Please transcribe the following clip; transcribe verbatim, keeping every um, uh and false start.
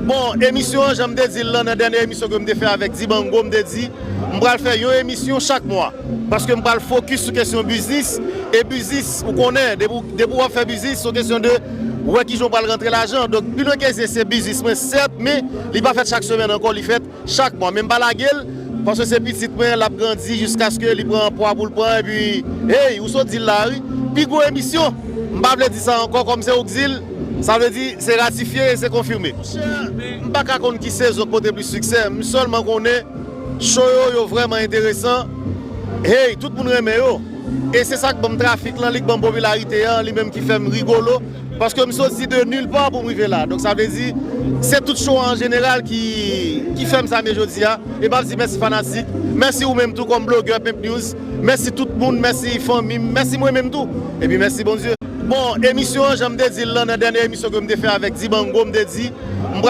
Bon, emisyon an, jan m te di l lan nan dènye emisyon ke m te fè avèk Dibango, m te di, m pral fè yon emisyon chak mwa. Paske m pral fokis sou kesyon biznis. E biznis, ou konnen, depi w- depi w ap fè biznis, se yon kesyon de wè kijan w pral rantre lajan. Donk, pi lwen ke se, se biznis mwen, sèt, men li pa fèt chak semèn ankò, li fèt chak mwa. Men m pa lage l, paske se pitit mwen, l ap grandi jiskaske li pran pwa pou l pran, epi, hey, ou sot di l la, wi. Pi gwo emisyon, m pa vle di sa ankò, kòm se ou k di l, sa vle di, se ratifye e se konfime. Monchè, m pa ka konn ki sezon k pote plis siksè, m sèlman konnen show yo, yo vrèman enteresan. Hey, tout moun renmen yo. E se sa k ban m trafik lan, li k ban m popilarite an, li menm ki fè m rigolo. Paske m soti de nil pa pou m rive la. Donk sa vle di, se tout show an jeneral ki, ki fè m sa m ye jodi a. E m ap di mèsi fanatik, mèsi ou menm tou kòm blogè Pimp News, mèsi tout moun, mèsi fanmi m, mèsi mwen menm tou. Epi mèsi Bondye. Bon, emisyon an, jan m te di l lan nan dènye emisyon ke m te fè avèk Dibango, m te di, m